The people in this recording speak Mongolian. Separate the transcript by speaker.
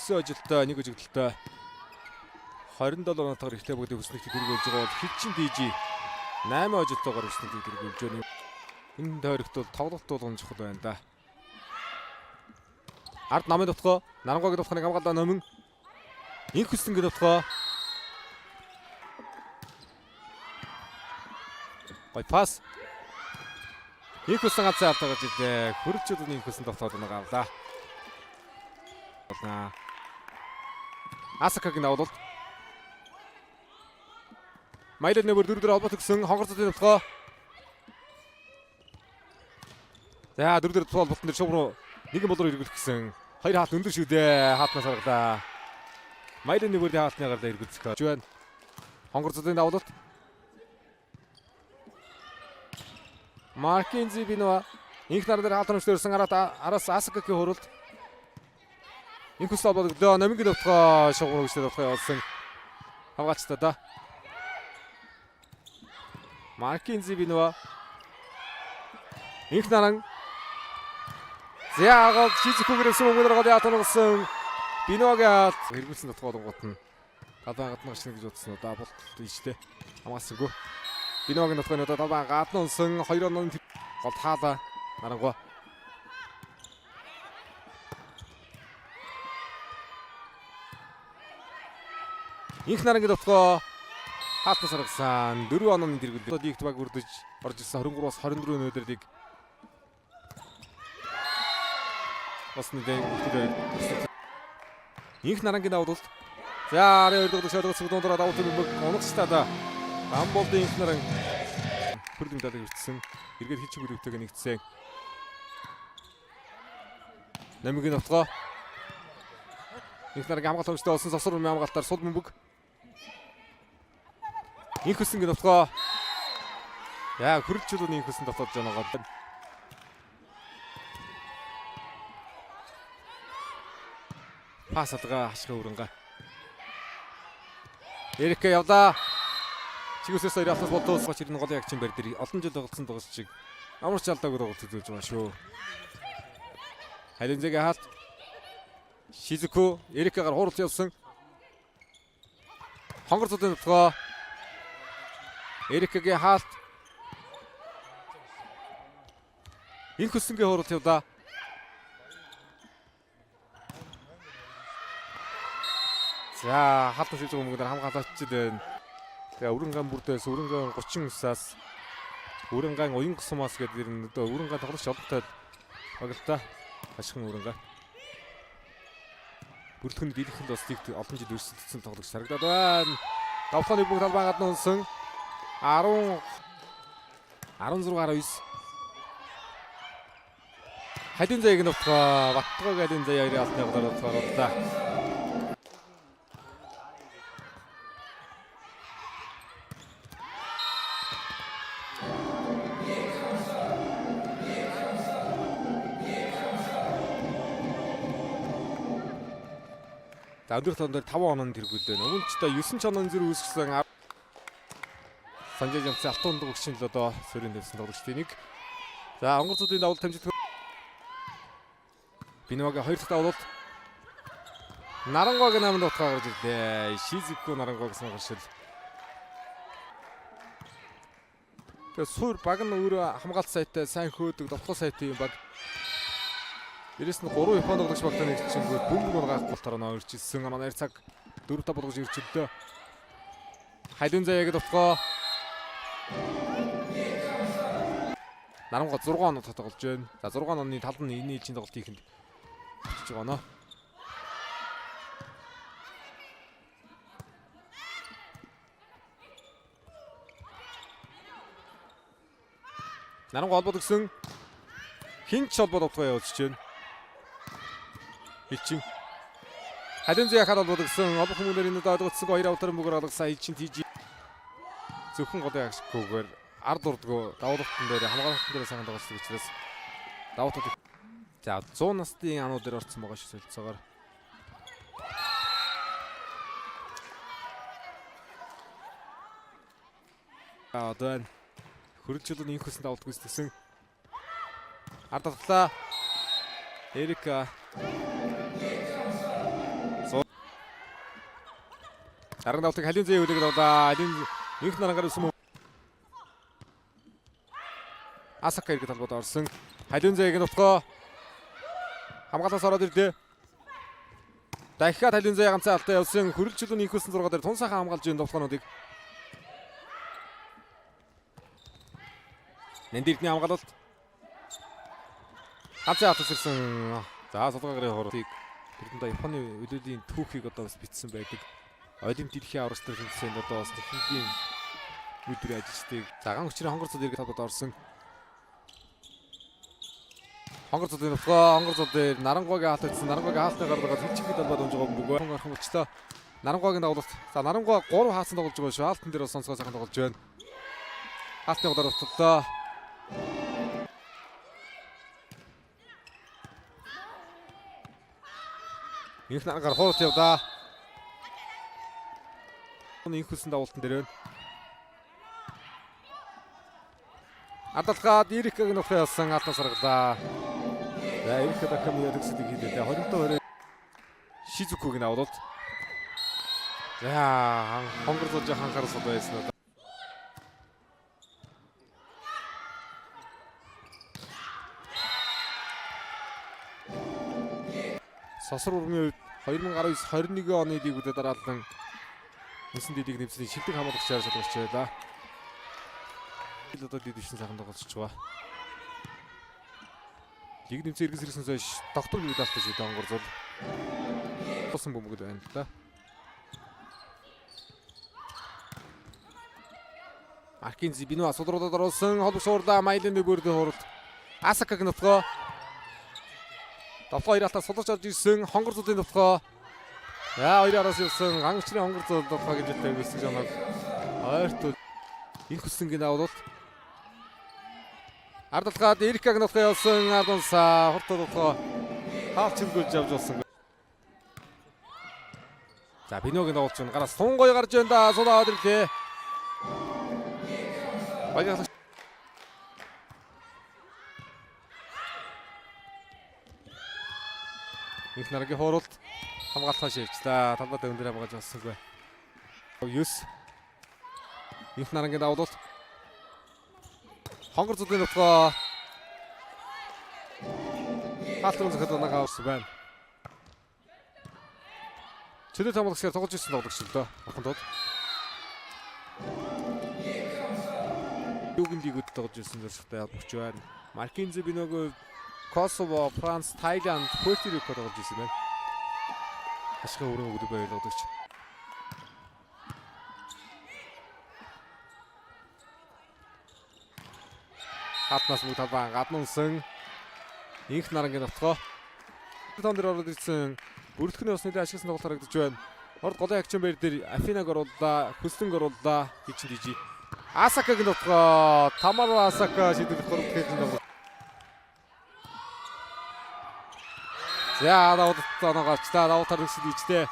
Speaker 1: 9 ажилтаа 1 ажигдaltaй 27 оноотойгоор ихтэй бүгдийг хүснэгт дэргүүлж байгаа бол Хилчин ДЖ 8 ажилтайгаар хүснэгтийг дэргүүлж байна. Энэ тойрогт бол тоглолт болгон чухал байна да. Ард намын дотгоо Нарангойг дотгохныг хамгаалаа номин. Инх хүснэг дотгоо. Гой пас. Инх хүсэн ганцхан алдаа гарч ирлээ. Хөрөлчүүд инх хүсэн дотоод нэг авлаа. Болно. Асакагийн давуулалт. Маялал нөмөр 4 дээр холбоот өгсөн хонгор цодын дотгоо. За 4 дээр холбоотон дээр шугам руу нэгэн болоор эргүүлэх гэсэн. Хоёр хаалт өндөр шүү дээ. Хаалтнаас гаргалаа. Маялал нөмөрийн хаалтны гарлаа эргүүлэх гэж байна. Хонгор цодын давуулалт. Маркинзи Бинова инх нар дээр хаалт хөрөмжлөрсөн араас Асакагийн хуралд. Инх хүсэл холбоот өглөө номингийн дотгоо шугам руу гэжтэй дотгоо явуулсан. Хамгаалчтай да. Маркинзи Бинова инх наран зяагаад шизэхүүгээр өсөн мөнгөөр гол яатан болсон. Биновагийн хаалт эргүүлсэн дотгоо болонгууд нь талбай гадна гарчна гэж бодсон уу да болтол ийшлээ. Хамгаалсангүй. Биновагийн дотгооны одоо талбай гадна унсан 2 онооны гол таалаа нарангуй. Инх нарангийн дотгоо хаалтнаас гаргасан 4 онооны дэргэл. Лигт баг үрдэж орж ирсэн 23-аас 24 өнөөдөр лиг бас нэгэн ихтэй. Инх нарангийн давуулалт. За арын 2 дахь шалгалт дундаа давуулт бөмбөг унагчтай да. Рамболдын инх наран бүрд медалийг хүртсэн. Эргээд хичиг үлдээтэйг нэгдсэн. Намигийн нотгоо. Инх нарангийн хамгаалалт өмчтэй болсон сосор бөмбөгийн хамгаалтаар сул бөмбөг. Инх хүсэнгийн нотгоо. Яа хөрөлчүүлүүний инх хүсэн дотоод жоногоо. Пас алгаа хашгаа өрөнгө. Эрикэ явлаа. Чигүсээс хоёр автос болтоос гоч ирнэ гол ягчин барь дээр олон жил тоглолцсон тоглогч чиг ямар ч алдаагүй тоглолт үзүүлж байгаа шүү. Халинзэгийн хаалт. Шизүку Эрикэгаар хуралд явсан. Хонгор цодын нутгаа. Эрикэгийн хаалт. Инх хүсэнгийн хуралд явлаа. За хаалтан шилжих хүмүүгээр хамгаалаач байна. Тэгээ Өрөнган бүрдээс Өрөнган 39-аас Өрөнган Уянгсумаас гэдэг нэр нь одоо Өрөнган тоглогч олонтой баг л та. Хашхан Өрөнган. Бүрлэхэнд дийлэхэнд бас лигт олон жил өрсөлдсөн тоглогч харагдаад байна. Давталгааны бүгд талбай гадна унсан. 10 16 19. Халин заяаг нутгаа Баттгог Халин заяа хоёрын алтны голоор орууллаа. За өндөр тоон дээр 5 онон тэргүүлээ. Нөгөөнчтэй 9 ч онон зэрэг үүсгэсэн. Санжаа жамцсан алтан ундаг өгчин л одоо суурийн тавьсан тоглогчдын нэг. За онгоцуудын давуулт хамжигдах. Бинвагийн хоёр дахь давуулт. Нарангойг намд утгаа гарч ирлээ. Шизүку Нарангой гэсэн гаршил. Тэгээ суур баг нь өөрөө хамгаалт сайтай, сайн хөөдөг, довтлоо сайтай юм баг. Дээрээс нь 3 Японы тоглогч багтаа нэгдчихэнгүүт бөмбөг унгаахгүй болохоор нөө ирчихсэн. Манай цаг 4-5 болгож ирчихлээ. Халиун заяаг дутгоо. Нарангой 6 оноо тоглож байна. За 6 онооны тал нь энэ ээлжийн тоглолтын ихэнд очиж байгаа нөө. Нарангой холбоод өгсөн. Хинч холбоод утгаа явуулж байна. Хилчин. Халин зүй яхаар холбоод өгсөн. Обох хүмүүнээр энэ удаа ойлгоцсон хоёр авдар мөгөр алгасан Хилчин тийж. Зөвхөн голын агшгүйгээр ард урдгөө давуулалтан дээр хамгаалалтан дээр сайн тоглолцдог учраас давуу тал. За 100 насны ануу дээр орсон байгаа шүү солилцоогоор. Одоо энэ хөрөлчөлөний инх хүсэн давуулт гүйцэтгсэн. Ард татлаа. Эрика. Дараагийн давтыг Халин зээ хүлээгээд авлаа. Халин инх нарангаар өсөн. Асака иргэд талбайд орсон. Халин зээгийн нутгаа хамгаалаас ороод ирлээ. Дахиад Халин зээ ганцхан алдаа явсан. Хөрөлчлөн инх өсөн 6 дээр тун сайхан хамгаалж энэ довтлогоонуудыг. Нандирдний хамгаалалт. Ганцхан алдаа сэрсэн. За судгаа гарын хурдыг тэр дундаа Японы өлөөлийн түүхийг одоо бас бичсэн байдаг. Олимп дэлхийн аварга тэмцээнд одоо бас техникийн үдээр ажиллаждаг. За ган хүчрийн хонгор цод иргэд талбайд орсон. Хонгор цодын нутгаа хонгор цод дээр Нарангуагийн хаалт гэсэн Нарангуагийн хаалтны гардаг хичээхэд талбайд унж байгаа бөгөө. Хонгор орхон болчлоо. Нарангуагийн тоглолт. За Нарангуа 3 хаасан тоглож байгаа шүү. Хаалтан дээр бас онцгой сайхан тоглож байна. Хаалтны удаар утгалаа. Инх нарангаар хуурт явдаа. Инх хүсэн давуултан дээр байна. Ардалгаад Эрикаг нөхрөө ялсан алдаа саргалаа. За Эрика Даками төгсөлийг хийлээ. 27 20 Шизукугийн авалт. За хонгор зулж ханхаар сууд байсан уу. Сосор урмын үед 2019 21 оны лигүүдэд дараалан үндсэн лиг нэмсний шилдэг хамгаалагчаар шалгарч байлаа. Одоо дид ишин сайхан тоглолцож байгаа. Лиг нэмсэн эргэн сэрсэн хойш доктор медальтай шийдэ онгор зул. Тусан бөмбөгд байна л да. Маркинзи Бинуа судруудад оруулсан холбогч хуурлаа Майлын нүгүрдэн хуралд. Асакаг нутгаа. Довлоо хоёр алтаа суларч орж ирсэн хонгор зулын нутгаа. За хоёр араас явсан ган өчрийн хонгор зул довлоо гэж хэлдэг өсөж оног. Ойрт инх хүсэнгийн авалт. Ардалгаад Эрикаг нутгаа явсан Ардунсаа хурд нутгаа хаалт чимгүүлж явж болсон. За Биногийн тоглолч нь гараас тун гоё гарч байна да. Сулаа аваад ирлээ. Багийн Инх нарагийн хууралд хамгаалах шивчлээ. Талбай дээр өндөр хамгаалж болсонгүй. 9 Инх нарангийн давуулалт. Хонгор зүдийн нутгаа. Хаалт руу зөхөд оноо авсан байна. Чөлөө хамгаалагчаар тоглож ирсэн тоглогч л доо. Орхон тод. Югэн лигүүд тоглож ирсэн зорилготой холбогч байна. Маркинзе Биногоо Косово, Франц, Таиланд, Пуэрто Рико тоглож ирсэн байна. Хашгын өрөн өгдөг байл тоглогч. Хаалтнаас бүгд талбай гадна унсан. Инх нарангийн нутгаа. Тон дээр ороод ирсэн бүртгэний бас нэлээд ашигласан тоглолт харагдаж байна. Орд голын агчин байр дээр Афинаг орууллаа, Хөслөнг орууллаа гэж дижи. Асакагийн нутгаа Тамара Асака шийдвэрлэх 3 дахь хэдэн тоглолт. За давуулт оноо гарчлаа. Давуултаар төгсөл ижлээ.